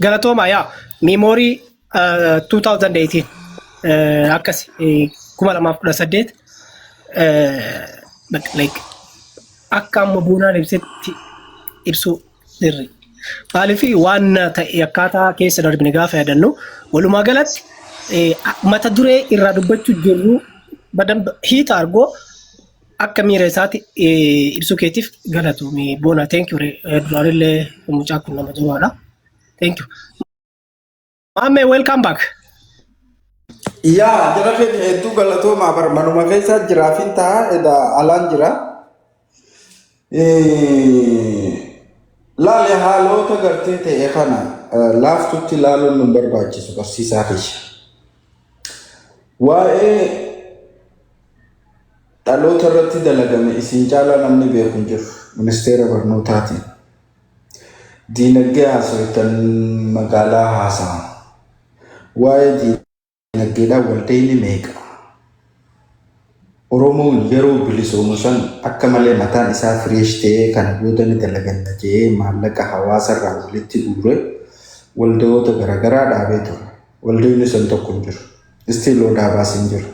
Galatooma yaa memory 2018 akkas 2018 like akka amma Boonaan ibsetti ibsuu sirri. Maaliif waan ta'e akkaataa keessa darbine gaafa yaadannu walumaa galatti mata duree irraa dubbachuu jirru badamba hiita argoo akka miira isaatti ibsuu keetiif galatoomi Boona. Thank you. Duraanillee mucaa kun nama jabaadha. Thank you. Maammee, welcome back. Yaa jara keenya, hedduu galatoomaa. Bar manuma keessa jiraafin ta'a, eda alaan jira. Laale, haalota gartee ta'e kana laaftutti ilaaluun nu barbaachisu, barsiisaa kiyya. Waa'ee dhaloota irratti dalagame isin caalaa namni beeku hin jiru ministeera barnootaatiin. Diinagdee haasawitan, magaalaa haasa'a. Waa'ee diinagdeedhaan waldeenni meeqa? Oromoon yeroo bilisoomu san akka malee mataan isaa fresh ta'ee kana booda ni dalaganna jedhee maallaqa hawaasarraa walitti guure waldayoota garaagaraa dhaabee ture. Waldoonni san tokko hin jiru. Still dhaabaas hin jiru.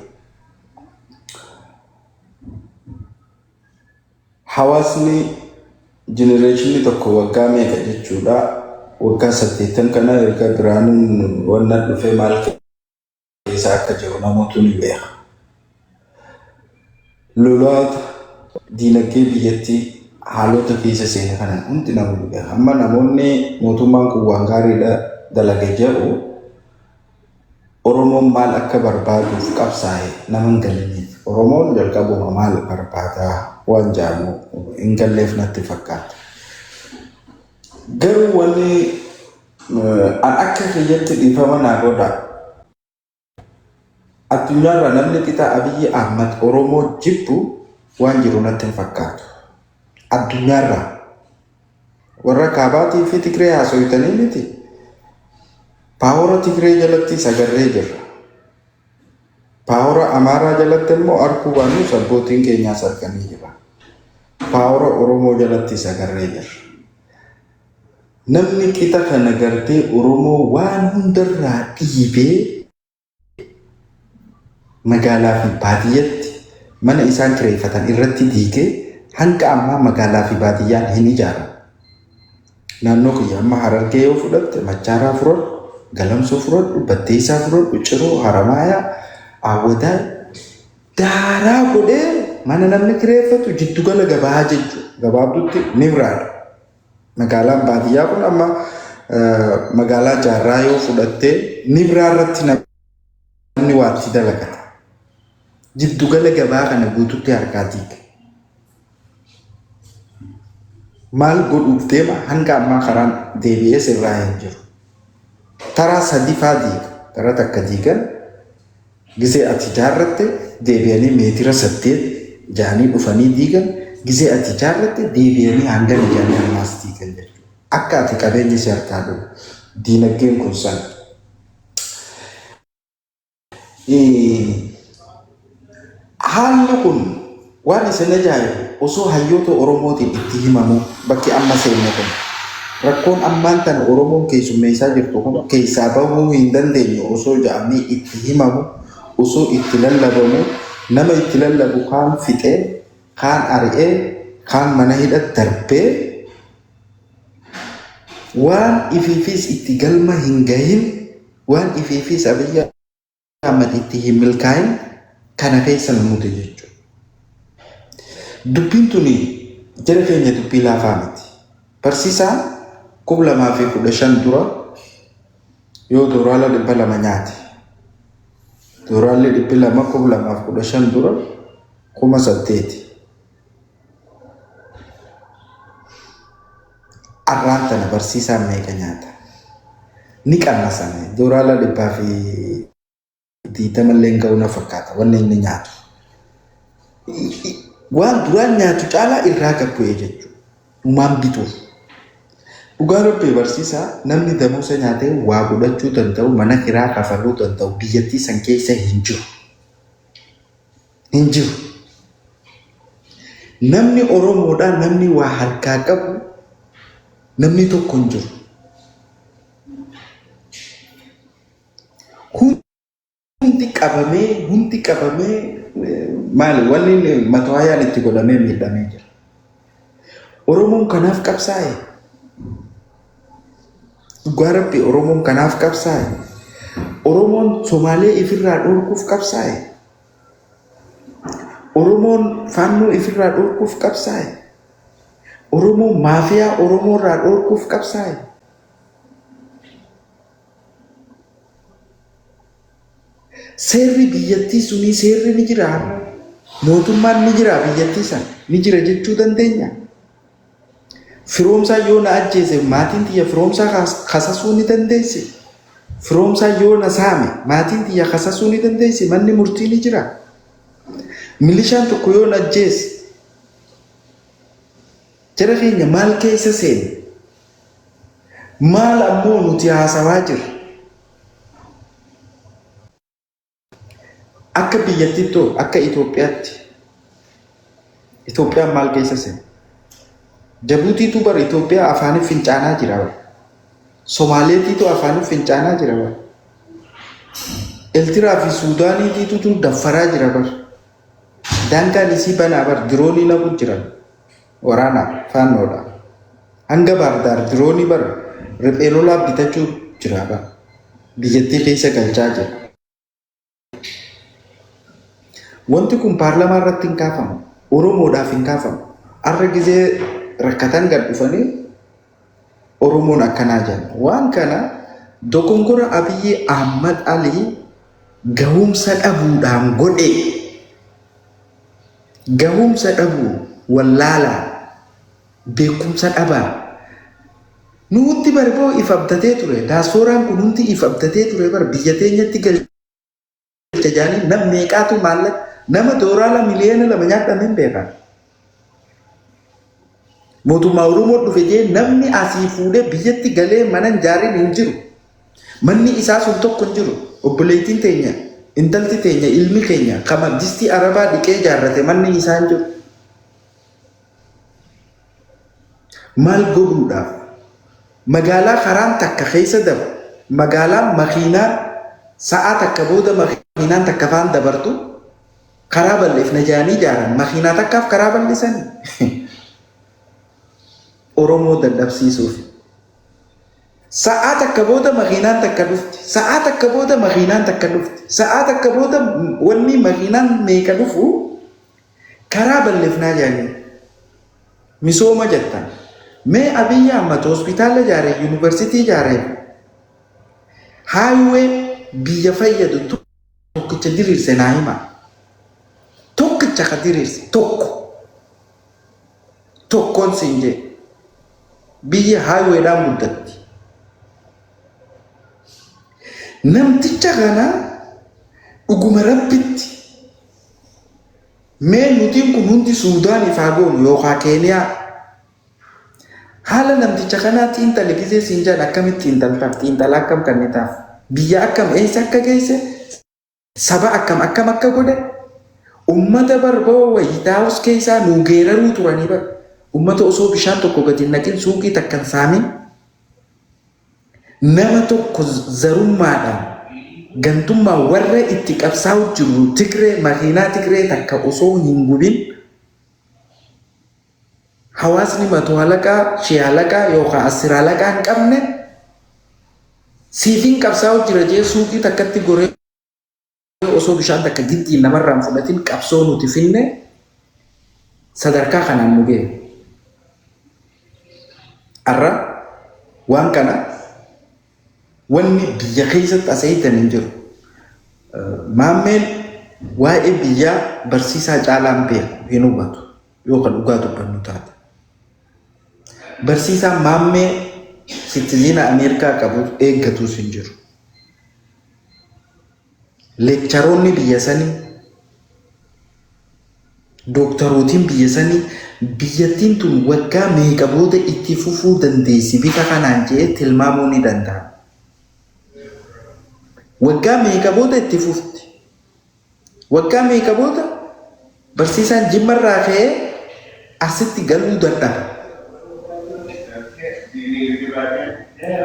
Hawaasni generation tokko waggaa meeqa jechuudha. Waggaa 80 kana erga Biraanuun wanna dhufee maal keessa akka jiru namoota ni beeka. Lolaata diinagdee biyyattii haalota keessa seene kana hundi nama ni beeka. Amma namoonni mootummaan kun waan gaariidha dalage jedhu, Oromoon maal akka barbaaduuf qabsaa'e nama hin galiniif. Oromoon jalqabuma maal barbaadaa waan jedhamu hin galleef natti fakkaata. Garuu wanni an akka kiyyatti, dhiifama naa godha. Addunyaarra namni qixa Abiyyi Ahmad Oromoo jibbu waan jiru natti hin fakkaatu. Addunyaarra warra kaabaatii fi Tigree haasoytanii miti. Power Tigree jalatti sagarree jirra. Power Amaaraa jalatti immoo arguu baannus abbootiin keenyaas arganii jira. Power Oromoo jalatti sagarree jirra. Namni qixa kana gartee Oromoo waan hundarraa dhiibee magaalaa fi baadiyyatti mana isaan kireeffatan irratti diigee hanga ammaa magaalaa fi baadiyyaan hin ijaaramu. Naannoo kiyya amma Harargee yoo fudhatte, Machaaraa fudhadhu, Galamsoo fudhadhu, Batteessaa fudhadhu, Ciroo, Haramaayaa, Awwadaa daaraa godhee mana namni kireeffatu jiddugala gabaa jechuudha. Gabaabdutti ni biraadha. Magaalaan baadiyyaa kun amma magaalaa Jaarraa yoo fudhatte, ni biraa irratti namni waa itti dalagata. Jiddugala gabaa kana guututti harkaa diiga. Maal godhuuf deema? Hanga ammaa karaan deebi'ee sirraa hin jiru. Taraa sadi faa diiga. Tara takka diigan, gisee ati jaarratte deebi'anii meetira 8 jaanii dhufanii diigan, gisee ati jaarratte deebi'anii hangana jaanii ammaas diigan jechuudha. Akka ati qabeenyi si harkaa dhumu diinagdeen kun sana. Haalli kun waan isin ajaa'ibu, osoo hayyoota Oromootiin itti himamu, bakki amma seenne kun, rakkoon ammaan tana Oromoon keessummeessaa jirtu kun keessaa bahuu hin dandeenyu osoo jedhamee itti himamu, osoo itti lallabamu, nama itti lallabu kaan fixee, kaan ari'ee, kaan mana hidha darbee, waan ifiifis itti galma hin gahin, waan ifiifis Abiyyi Ahmad itti hin milkaa'in kana keessa nu mute jechuudha. Dubbiin tuni, jara keenya, dubbii laafaa miti. Barsiisaa 2015 dura yoo doolaara 200 nyaate. Doolaarri 200 2015 dura 8,000. Arraan tana barsiisaan meeqa nyaata? Ni qannasame. Doolaara 120 illee ga'uu na fakkaata wanni inni nyaatu. Waan duraan nyaatu caalaa irraa gad bu'ee jechuudha. Dhumaan bituuf. Dhugaa Rabbii, barsiisaa namni damoosa nyaatee waa godhachuu danda'u, mana kiraa kafaluu danda'u biyyattii san keessa hin jiru. Hin jiru. Namni Oromoodhaa namni waa harkaa qabu namni tokko hin jiru. Hundi qabamee hundi qabamee maali wanni matawaayaan itti godhamee miidhamee jira. Oromoon kanaaf qabsaa'e. Dhugaa Rabbi, Oromoon kanaaf qabsaa'e. Oromoon Somaalee ifirraa dhorkuuf qabsaa'e. Oromoon Faannoo ifirraa dhorkuuf qabsaa'e. Oromoon maafiyaa Oromoo irraa dhorkuuf qabsaa'e. Seerri biyyattii sunii seerri ni jira har'a. Mootummaan ni jira biyyattii sana ni jira jechuu dandeenya. Firoomsaa yoo na ajjeese maatiin tiyya Firoomsaa kasasuu ni dandeessi. Firoomsaa yoo na saame maatiin tiyya kasasuu ni dandeessi. Manni murtii ni jira. Milishaan tokko yoo na ajjeese, jara keenya, maal keessa seene? Maal ammoo nuti haasawaa jirra? Akka biyyattiittoo, akka Itoophiyaatti, Itoophiyaan maal keessa seene? Jabuutiitu bara Itoophiyaa afaaniif fincaanaa jira bara. Somaaleetiitu afaaniif fincaanaa jira bara. Eltiraa fi Suudaaniitiitu daffaraa jira bara. Daangaan isii banaa bara, diroonii naqu jira. Waraanaaf faannoodha. Hanga Baardaar diroonii bara riphee lolaa bitachuu jira bara. Biyyattii keessa galchaa jira. Wanti kun paarlamaa irratti hin kaafamu. Oromoodhaaf hin kaafamu. Har'a gizee rakkatan gad dhufanii Oromoon akkanaa jenna. Waan kana dogongora Abiyyi Ahmad Ali gahumsa dhabuudhaan godhe. Gahumsa dhabuun, wallaalaa, beekumsa dhabaan. Nu hundi barboo if abdatee ture. Daasfooraan kun hundi if abdatee ture bar, biyya teenyatti galcha jaanii nam meeqaatu maallaqa nama dooraala miliyoona 2 nyaadhamee hin beekan. Mootummaa Oromoo dhufe jee namni asii fuudhee biyyatti galee mana hin jaarin hin jiru. Manni isaa sun tokko hin jiru. Obboleettiin teenya, intalti teenya, ilmi keenya kama distii arabaa dhiqee ijaarrate manni isaa hin jiru. Maal godhuudhaaf? Magaalaa karaan takka keessa dabu, magaalaa makiinaan sa'aa takka booda makiinaan takka faan dabartu karaa bal'ifna jaanii ijaaran, makiinaa takkaaf karaa bal'isanii. Oromoo dadhabsiisuuf. Sa'aa takka booda makiinaan takka dhufti. Sa'aa takka booda makiinaan takka dhufti. Sa'aa takka booda wanni makiinaan meeqa dhufu karaa bal'ifnaa jaanii. Misooma jettan. Mee Abiyyi Ahmad hospitaala ijaaree, yuunivarsiitii ijaaree, highway biyya fayyadu tokkicha diriirse naa hima. Tokkicha ka diriirse tokko. Tokkoon siin jee. Biyya highwaydhaan guddatti. Namticha kana dhuguma Rabbitti, mee nutiin kun hundi Suudaaniif haa goonu yookaan Keeniyaa. Haala namticha kanaa xiinxali gisee siin jedhan akkamitti xiinxaltaaf? Xiinxala akkam kennitaaf? Biyya akkam eessa akka geesse, saba akkam akkam akka godhe, ummata barboo White House keessaa nuu geeraruu turanii bar. Ummata osoo bishaan tokko gadi hin naqin, suuqii takka hin saamin, nama tokko zarummaadhaan gantummaa warra itti qabsaa'u jiru Tigree, makiinaa Tigree takka osoo hin gubin, hawaasni mato halaqaa, shii halaqaa yookaan asir halaqaa hin qabne siifiin qabsaa'u jira jee suuqii takkatti goree osoo bishaan takka giddiin namarraa hin fudhatin qabsoo nuti finne sadarkaa kanaan nu ga'e. Har'a waan kana wanni biyya keessatti as eeggan hin jiru. Maammeen waa'ee biyyaa barsiisaa caalaan beeku hin hubatu yoo kan dhugaa dubbannu taate. Barsiisaan maammee citizen Ameerikaa qabu eeggatus hin jiru. Lectureroonni biyya sanii, dooktarootiin biyya sanii, biyyattiin tun waggaa meeqa booda itti fufuu dandeessi bifa kanaan jedhee tilmaamuu ni danda'a. Waggaa meeqa booda itti fufti? Waggaa meeqa booda barsiisaan Jimmarraa ka'ee asitti galuu dadhaba?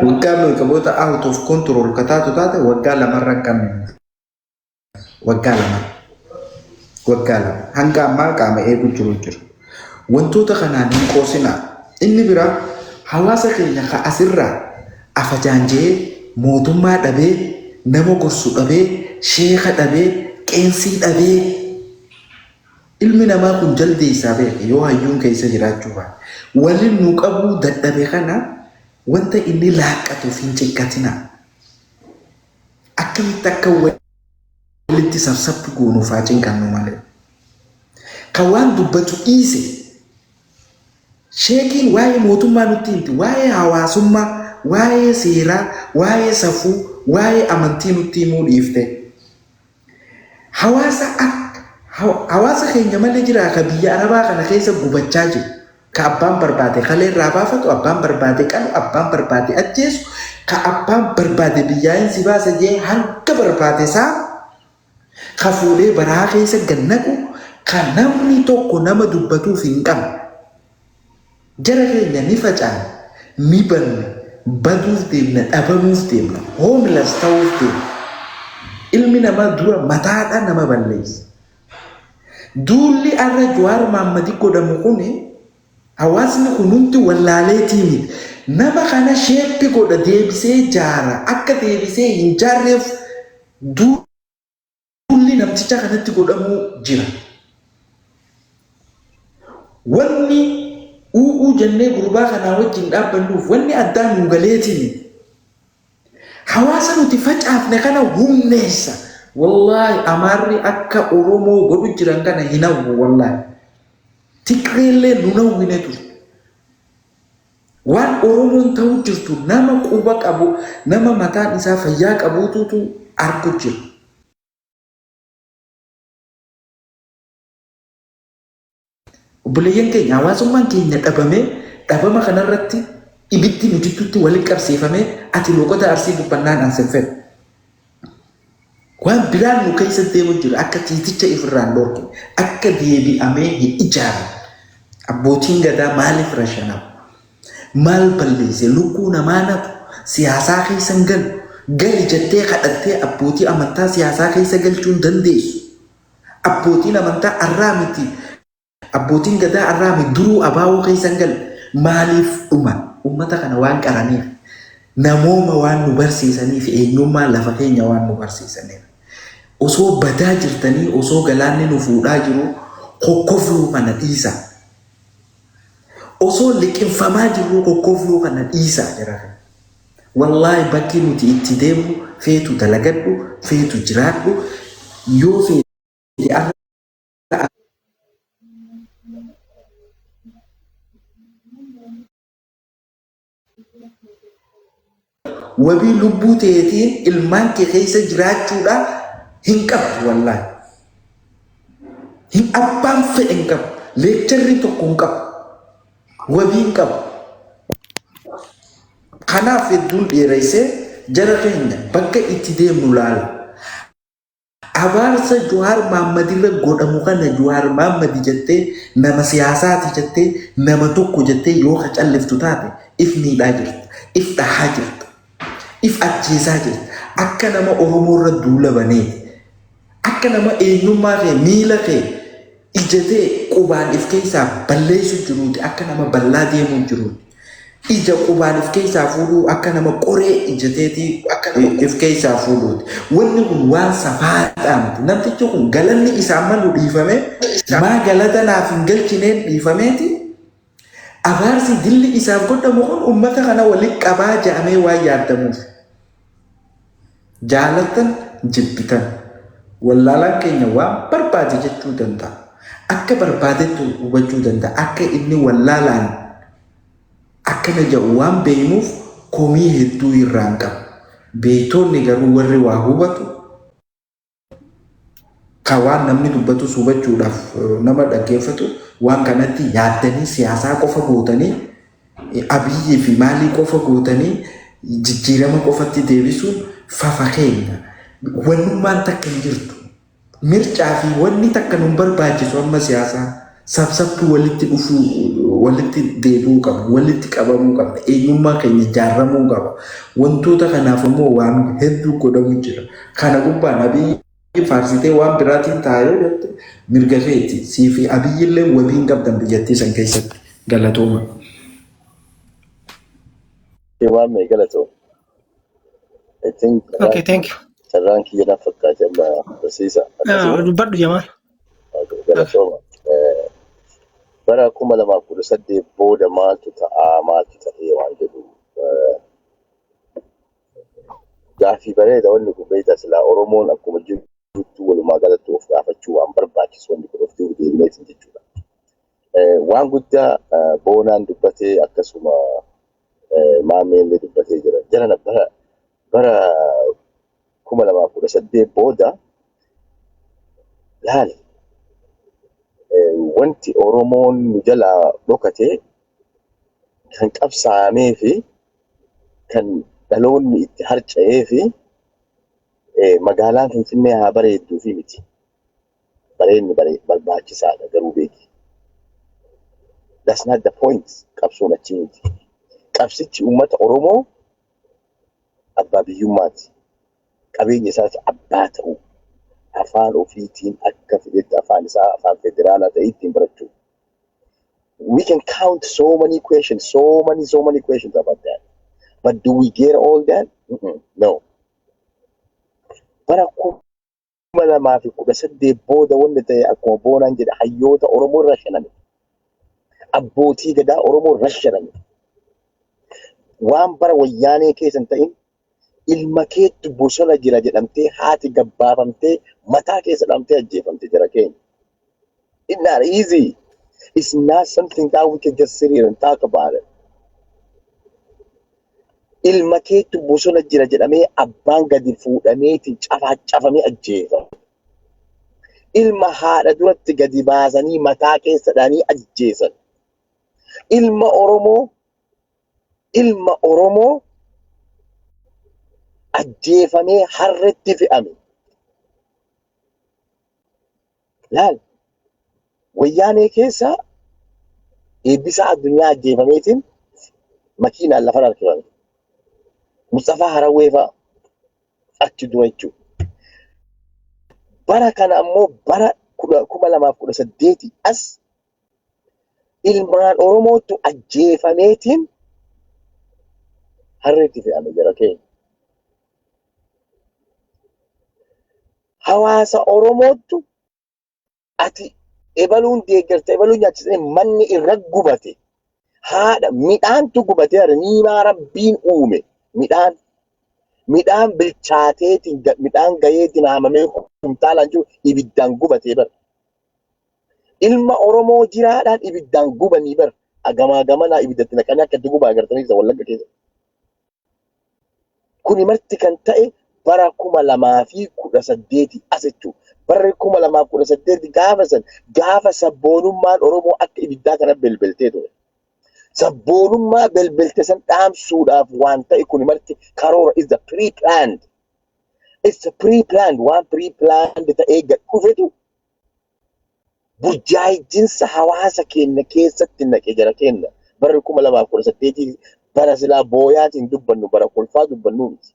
Waggaa meeqa booda out of control ka taatu taate, waggaa 2rra hin qabne. Waggaa 2. Waggaa 2. Hanga ammaa qaama eegu jiru jira. Wantoota kanaan hin qoosinaa. Inni biraa hawaasa keenya ka asirraa afajaanja'ee mootummaa dhabee, nama gorsu dhabee, sheeka dhabee, qeensii dhabee ilmi namaa kun jaldeessaa beeke yoo hayyuun keessa jiraachuu baate. Walin nu qabuu dadhabe kana wanta inni laaqqatuuf hin cinqatinaa. Akkamitti akka walitti sabsabbi goonuuf haa cinqannu malee. Kan waan dubbatu dhiise sheekiin waa'ee mootummaa nutti himti, waa'ee hawaasummaa, waa'ee seeraa, waa'ee safuu, waa'ee amantii nutti himuu dhiifte. Hawaasa akka hawaasa keenya malee jira ka biyya Arabaa kana keessa gubachaa jiru. Ka abbaan barbaade kalee irraa baafatu, abbaan barbaade qalu, abbaan barbaade ajjeesu, ka abbaan barbaade biyyaayin si baasa jee hanga barbaade isaa ka fuudhee baraa keessa gad naqu, ka namni tokko nama dubbatuuf hin qabne. Jara keenya ni facaane, ni banne, baduuf deemna, dhabamuuf deemna, homeless ta'uuf deemna. Ilmi namaa dura mataadha nama balleessa. Duulli arra Jawaar Mahaammadi godhamu kuni hawaasni kun hundi wallaaleetii miti. Nama kana shape godha deebisee jaara akka deebisee hin jaarreef duulli namticha kanatti godhamuu jira. Wanni u'uu jennee gurbaa kanaa wajjin dhaabbannuuf wanni addaa nuu galeetii miti. Hawaasa nuti facaafne kana humneessa. Wallaahi Amaarri akka Oromoo godhu jiran kana hin hawwu wallaahi. Tigireellee nun hawwine turte. Waan Oromoon ta'uu jirtu nama quba qabu, nama mataan isaa fayyaa qabuututu argu jira. Obboleeyyan keenya hawaasummaan keenya dhabamee dhabama kanarratti ibiddi nu jidduutti walitti qabsiifamee ati loqoda Arsii dubbannaan an sin fedhu. Waan biraan nu keessa deemu jira akka tiiticha ifirraan dhorkine akka deebi'amee hin ijaarre. Abbootiin gadaa maaliif rashanamu? Maal balleesse? Lukkuu namaa natu siyaasaa keessa hin galu. Gali jettee kadhattee abbootii amantaa siyaasaa keessa galchuu hin dandeessu. Abbootiin amantaa arraa miti, abbootiin gadaa arraa miti duruu abaawoo keessa hin galle. Maaliif dhuman? Uummata kana waan qaraniif, namooma waan nu barsiisaniif, eenyummaa lafa keenya waan nu barsiisaniif. Osoo badaa jirtanii, osoo galaanni nu fuudhaa jiru kokkofluu kana dhiisaa. Osoo liqimfamaa jirruu kokkofluu kana dhiisaa jara kana. Wallaahi bakki nuti itti deemnu feetu dalagadhu, feetu jiraadhu, yoo feete arra wabii lubbuu teetiin ilmaan kee keessa jiraachuudha hin qabdu wallaahi. Hin abbaan fedhe hin qabu. Leekcharri tokko hin qabu. Wabii hin qabu. Kanaaf hedduun dheeressee jara keenya bakka itti deemnu laala. Abaarsa Jawaar Mahammadirra godhamu kana Jawaar Mahammadi jettee nama siyaasaati jettee nama tokko jettee yoo ka calliftu taate if miidhaa jirta, if dhahaa jirta, if ajjeesaa jirta. Akka nama Oromoo irra duula baneeti. Akka nama eenyummaa kee miila kee ijatee qubaan if keessaa balleessu jiruuti. Akka nama bal'aa deemuu jiruuti. Ija qubaan if keessaa fuudhuu akka nama qoree ijateetii if keessaa fuudhuuti. Wanni kun waan safaaxaa miti. Namtichi kun galanni isaan malu dhiifame maa galata naaf hin galchineen dhiifameeti. Abaarsi dilli isaaf godhamu kun uummata kana walitti qabaa jedhamee waan yaadamuuf. Jaalattan jibbitan wallaalaan keenya waan barbaade jechuu danda'a. Akka barbaadetti hubachuu danda'a. Akka inni wallaalaan akkana jedhu waan beeknuuf komii hedduu irraa hin qabu. Beektonni garuu warri waa hubatu ka waan namni dubbatus hubachuudhaaf nama dhaggeeffatu waan kanatti yaaddanii siyaasaa qofa gootanii Abiyyii fi maalii qofa gootanii jijjiirama qofatti deebisuun fafa keenya. Wannummaan takka hin jirtu. Mircaa fi wanni takka nun barbaachisu amma siyaasaa. Sabsabbi walitti dhufuu, walitti deebi'uu qabna, walitti qabamuu qabna, eenyummaa keenya ijaarramuu qaba. Wantoota kanaaf immoo waan hedduu godhamu jira. Kana gubbaan Abiyyi Faarsitee waan biraatiin ta'a yoo jette mirga keeti. Sii fi Abiyyillee wabii hin qabdan biyyattii san keessatti. Galatooma. Waan mee galatoo. I think Okay, thank you. Carraan kiyya na fakkaate amma, barsiisa. Ah, dubbadhu, Jamaal. Galatooma. Bara 2018 booda maaltu ta'aa, maaltu ta'ee waan jedhu gaafii bareeda. Wanni kun beektaa silaa Oromoon akkuma jirutti walumaa galatti of gaafachuu waan barbaachisu, wanni kun of deebineetiin jechuudha. Waan guddaa Boonaan dubbatee, akkasuma Maameellee dubbatee jira. Jarana bara 2018 booda laali, wanti Oromoon nu jalaa dhokate kan qabsaa'amee fi kan dhaloonni itti harca'ee fi magaalaan Finfinnee haa bareedduu fi miti. Bareenni barbaachisaadha garuu beeki. That's not the point. Qabsoon achii miti. Qabsichi uummata Oromoo abbaa biyyummaati. Qabeenya isaati abbaa ta'u. Afaan ofiitiin akka fedhetti afaan isaa afaan federaalaa ta'e ittiin barachuu. We can count so many questions, so many, so many questions about that. But do we get all that? Mm-mm, no. Bara 2018 booda wanni ta'e, akkuma Boonaan jedhe, hayyoota Oromoo irra shaname. Abbootii gadaa Oromoo irra shaname. Waan bara Wayyaanee keessa hin ta'in, ilma keettu bosona jira jedhamtee haati gabbaafamtee mataa keessa dhamtee ajjeefamte jara keenya. It's not easy. It's not something that we can just sit here and talk about it. Ilma keettu bosona jira jedhamee abbaan gadi fuudhameeti cafacafamee ajjeefame. Ilma haadha duratti gadi baasanii mataa keessa dhanii ajjeesan. Ilma Oromoo ajjeefamee harretti fe'ame. Laal, Wayyaanee keessa Eebbisaa Addunyaa ajjeefameetiin makiinaan lafa harkifame. Mustafaa Harawwee fa'a achi dura jechuudha. Bara kana ammoo bara 2018 as ilmaan Oromootu ajjeefameetiin harreetti fe'ame jara keenya. Hawaasa Oromootu ati ebaluun deeggarta, ebaluun nyaachisanii manni irra gubate. Haadha midhaantu gubatee jira, niimaa Rabbiin uume, midhaan bilchaateetiin midhaan gaheetiin haamamee kumtaalaan jiru ibiddaan gubatee bara. Ilma Oromoo jiraadhaan ibiddaan gubanii bara. Gamaa gamanaa ibiddatti naqanii akka itti gubaa agartanii isa Wallagga keessa. Kuni marti kan ta'e bara 2018 as jechuudha. Barri 2018 gaafa san, gaafa sabboonummaan Oromoo akka ibiddaa kana belbeltee ture. Sabboonummaa belbelte san dhaamsuudhaaf waan ta'e kuni marti karoora is the pre-planned. It's a pre-planned, waan pre-planned ta'ee gad dhufetu burjaajinsa hawaasa keenya keessatti naqe jara keenya. Barri 2018 bara silaa booyaatiin dubbannu, bara kolfaa dubbannu miti.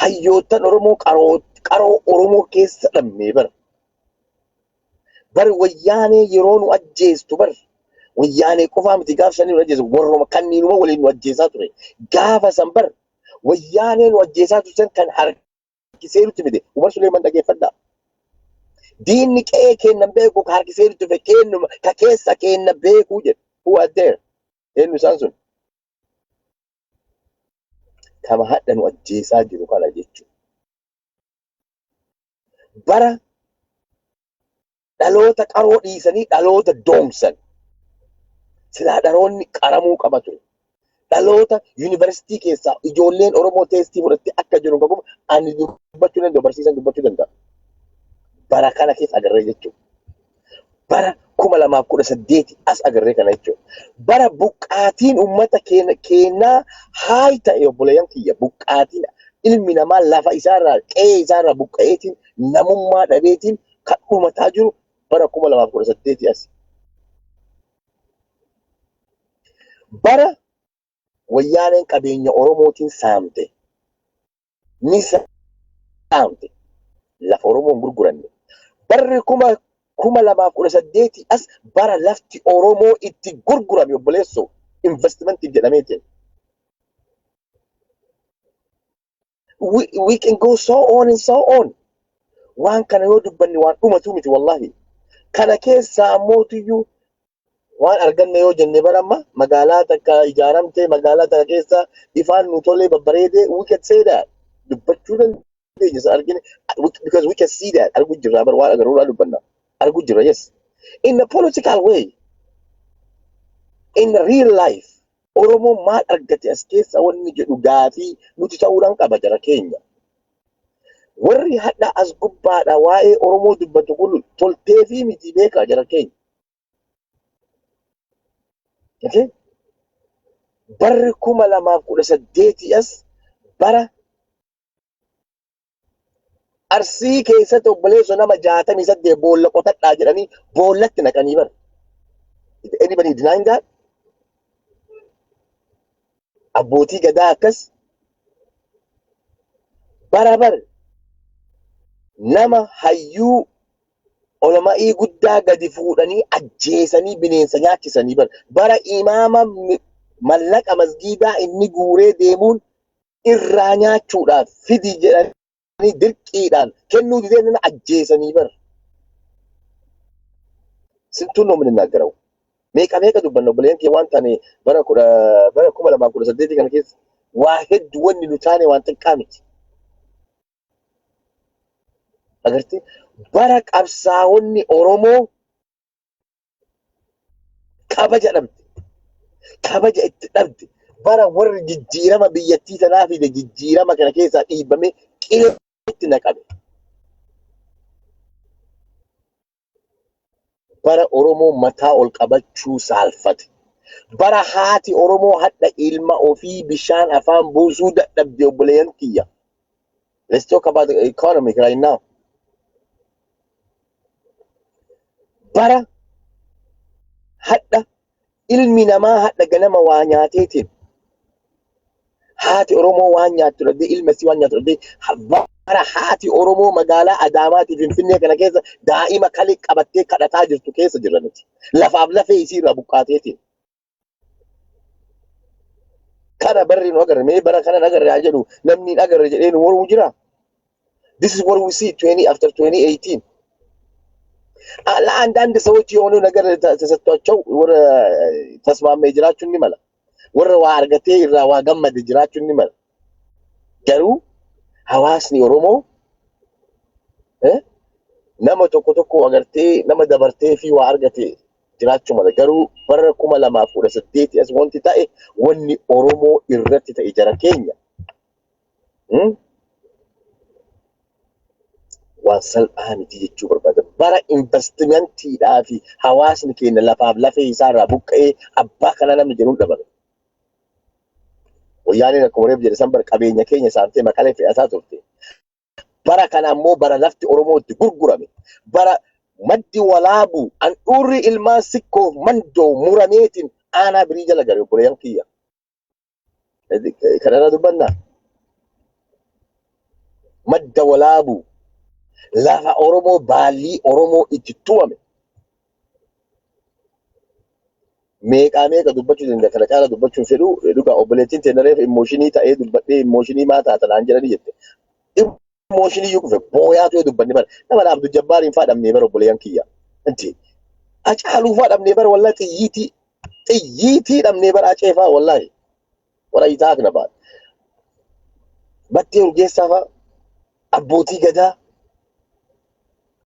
Hayyoottan Oromoo qaroo qaroo Oromoo keessa dhabnee bara. Bari Wayyaanee yeroo nu ajjeestu, bar Wayyaanee qofaa miti gaafa sanii nu ajjeesu, warruma kanniinuma waliin nu ajjeesaa ture. Gaafa san bar Wayyaanee nu ajjeesaa turtan kan harkisee nutti fide Umar Suleeman, dhageeffadhaa. Diinni qe'ee kennan beeku ka harkisee nutti fide kennuma ka keessa kenna beekuu jedhu. Who are there? Eenyu isaan sun? Kama hadha nu ajjeesaa jiru kana jechuudha. Bara dhaloota qaroo dhiisanii dhaloota doomsan. Silaa dhaloonni qaramuu qaba ture. Dhaloota yuunivarsiitii keessaa ijoolleen Oromoo teestii fudhattee akka jiru qabu ani dubbachuu danda'u, barsiisan dubbachuu danda'a. Bara kana keessa agarree jechuudha. Bara 2018 as agarree kana jechuudha. Bara buqqaatiin uummata keenyaa haay ta'e, obboleeyyan kiyya, buqqaatiin ilmi namaa lafa isaarraa, qe'ee isaarraa buqqa'eetiin namummaa dhabeetiin kan dhumataa jiru bara 2018 as. Bara Wayyaaneen qabeenya Oromootiin saamte. Ni saamte. Lafa Oromoo hin gurguranne. Barri 2018 as bara lafti Oromoo itti gurgurame, obboleessoo, investmentiif jedhameetiin. We can go so on and so on. Waan kana yoo dubbanne waan dhumatu miti, wallahi. Kana keessaa ammootiyyuu waan arganne yoo jenne, bara amma magaalaa takka ijaaramte, magaalaa takka keessa ifaan nu tolee babbareedee, we can say that, dubbachuu dandeenya isa argine, because we can see that, arguu jirra bar, waan agarruudhaa dubbanna, arguu jirra. Yes, in the political way, in the real life, Oromoon maal argate as keessa wanni jedhu gaafii nuti ta'uudhaan qaba, jara keenya. Warri hadha as gubbaadha waa'ee Oromoo dubbatu kun toltee fi miti, beekaa, jara keenya. Okay? Barri 2018 as bara Arsii keessatti, obboleessoo, nama 68 boolla qotadhaa jedhanii boollatti naqanii bara. Is anybody denying that? Abbootii gadaa akkas bara bar nama hayyuu olama'ii guddaa gadi fuudhanii ajjeesanii bineensa nyaachisanii bara bara imaama mallaqa masgiidaa inni guuree deemuun irraa nyaachuudhaaf fidi jedhanii dirqiidhaan kennuu didee nama ajjeesanii bara. ስንቱን ነው የምንናገረው? Meeqa meeqa dubbanna, obboleeyyan kee? Waan taane bara 2018 kana keessa waa hedduu wanni nu taane waan xiqqaa miti. Agartee, bara qabsaa'onni Oromoo kabaja dhabde, kabaja itti dhabde, bara warri jijjiirama biyyattii tanaa fide jijjiirama kana keessaa dhiibamee qileetti naqame. Bara Oromoo mataa ol qabachuu saalfate. Bara haati Oromoo hadha ilma ofii bishaan afaan buusuu dadhabde, obboleeyyan kiyya. Let's talk about the economy right now. Bara hadha ilmi namaa hadha ganama waa nyaateetiin haati Oromoo waan nyaattu dhabdee, ilma isii waan nyaattu dhabdee, bara haati Oromoo magaalaa Adaamaatii Finfinnee kana keessa daa'ima kalee qabattee kadhataa jirtu keessa jirra nuti. Lafaaf lafee isii irraa buqqaateetiin. Kana barri nu agarre, mee bara kana agarre haa jedhu, namni hin agarre jedhee nu mormu jira. This is what we see 20 after 2018. ለአንዳንድ ሰዎች የሆነ ነገር ተሰጥቷቸው warra tasmaamee jiraachuun ni mala. Warra waa argatee irraa waa gammade jiraachuun ni mala. Garuu hawaasni Oromoo nama tokko tokko agartee nama dabartee fi waa argate jiraachuu mala. Garuu bara 2018 as wanti ta'e, wanni Oromoo irratti ta'e, jara keenya, waan salphaa miti jechuu barbaada. Bara investmentiidhaa fi hawaasni keenya lafaaf lafee isaarraa buqqa'ee abbaa kana namni jedhuun dhabame. Wayyaaneen akkuma reef jedhe san bara qabeenya keenya saamtee maqalee fe'ataa turte. Bara kana ammoo bara lafti Oromoo itti gurgurame. Bara Maddi Walaabuu handhuurri ilmaan Sikkoof Mandoo murameetiin aanaa birii jala gale, obboleeyyan kiyya. Kanarraa dubbannaa. Madda Walaabuu lafa Oromoo baallii Oromoo itti tumame. Meeqaa meeqa dubbachuu danda'a, kana caala dubbachuun fedhu. Dhugaa, obboleettiin teenya reef emotion ta'ee dubbadhee emotion maa taata naan jedhanii jette. Emotion iyyuu kufe booyaa ta'ee dubbanne. Bara nama Abdul Jabbaariin faa dhabnee bara, obboleeyyan kiyya. Inti Hacaaluu faa dhabnee bara, wallahi, xiyyiitii xiyyiitii dhabnee bara, Acee faa, wallahi. What are you talking about? Battee Urgeessaa faa, abbootii gadaa.